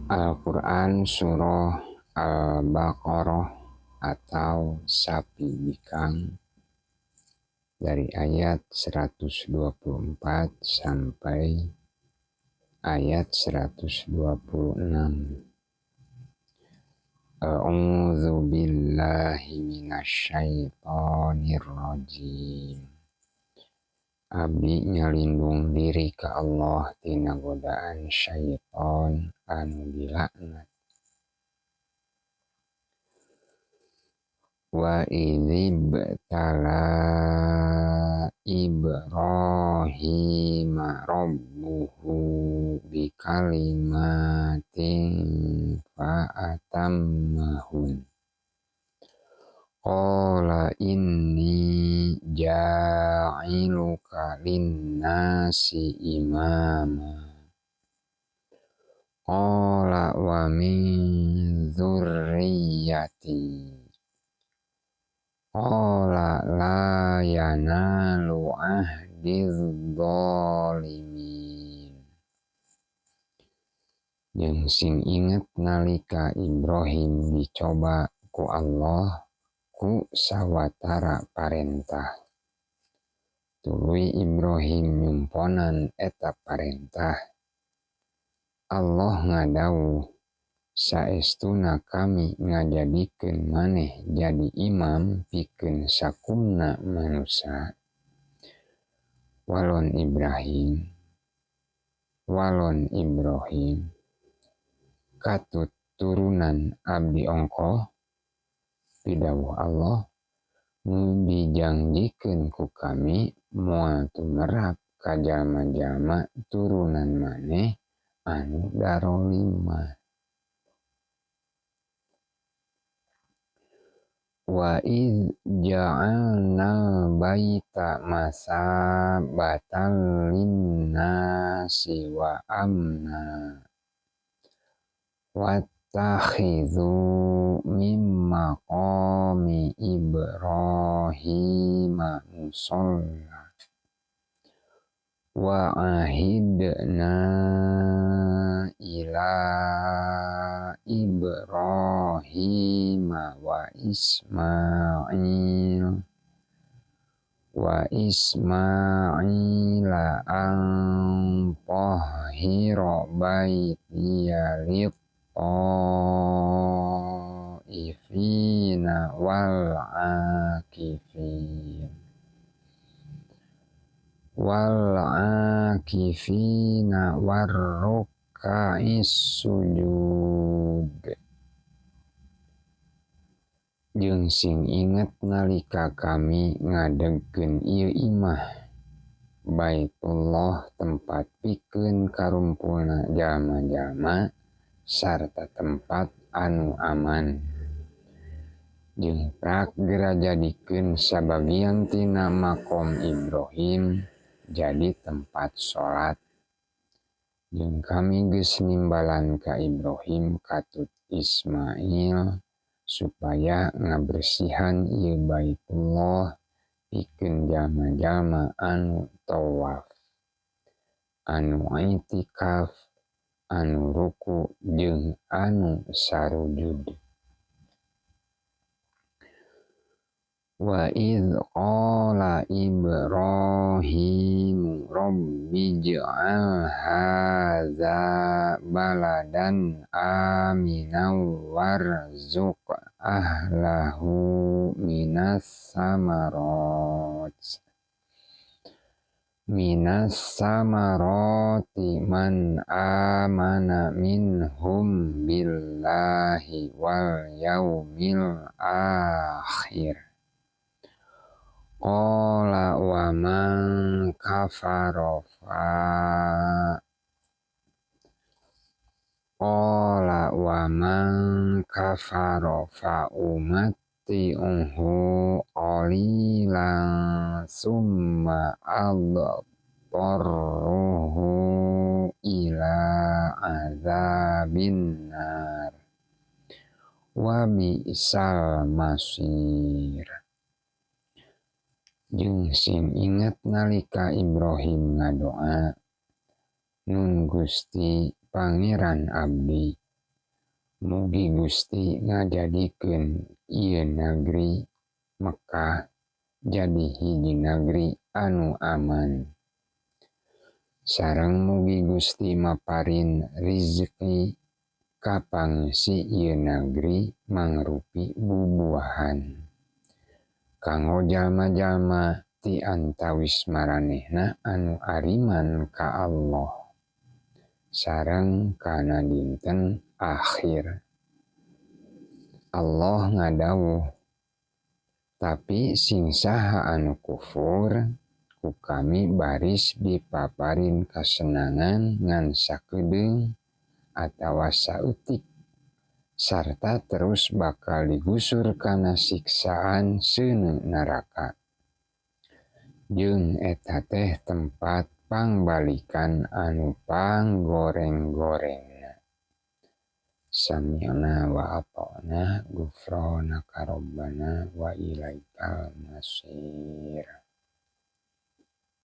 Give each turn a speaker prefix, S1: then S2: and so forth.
S1: Al-Quran Surah Al-Baqarah atau Sapi Bikang dari ayat 124 sampai ayat 126. A'udzu billahi minasyaitonir rajim. Abdi nyalindung diri ka Allah tina godaan syaiton anu dilaknat. Wa idzibtala Ibrahima rabbuhu bikalimatin fa'atammahun. Qala inni ja'iluka linnasi imama. Qala wa min dzurriyyati. Qala la yanalu ahdiz dzalimin. Jeung sing inget nalika Ibrahim dicoba ku Allah ku sawatara parentah. Tuluy Ibrahim nyumponan eta parentah. Allah ngadawuh, saestuna kami ngajadikeun maneh jadi imam pikeun sakumna manusa. Walon Ibrahim, walon Ibrahim, katut turunan abdi ongkoh, pidawuh Allah, nu dijangjikeun ku kami moal tumerap ka jalma-jalma turunan maneh anu darolimah. Wa idz ja'alnal baita masabatan linnasi wa amna wattakhidhu mim maqami Ibrahima musalla wa ahidna ila Ibrahima wa Ismail wa Ismaila an tahhira baitiya lit-ta'ifina wal akifin wal akifina warrukka'is sujud. Jeung sing inget nalika kami ngadegkeun ieu imah Baitullah tempat pikeun karumpulna jalma-jalma sarta tempat anu aman. Jeung prak geura jadikeun sabagian tina makom Ibrahim jadi tempat salat. Jeung kami geus nimbalan ka Ibrahim katut Ismail supaya ngabersihan ieu Baitullah pikeun jalma-jalma anu tawaf, anu itikaf, anu ruku jeung anu sarujud. Wa idz qala Ibrahimu rabbi ij'al hadza baladan aminan warzuq ahlahu minas samarati man amana minhum billahi wal yaumil akhir. Qala wa man kafara fa Qala wa man kafara fa umatti'uhu qalilan summa adtarruhu ila azabin nar wa bi'sal masir. Jeung sing inget nalika Ibrahim ngadoa, Nun Gusti Pangeran abdi, Mugi Gusti ngajadikeun ieu nagri Mekkah jadi hiji nagri anu aman. Sareng mugi Gusti maparin rizki ka pangeusi ieu nagri mangrupi bubuahan. Kanggo jalma-jalma ti antawis maranehna anu ariman ka Allah sareng kana dinten akhir. Allah ngadawuh, tapi sing saha anu kufur ku kami baris dipaparin kasenangan ngan sakedeung atawa saeutik sarta terus bakal digusur kana siksaan seuneu neraka. Jeung eta teh tempat pangbalikan anu panggoreng-gorengna. Sami'na wa ata'na ghufranaka rabbana wa ilaikal masir.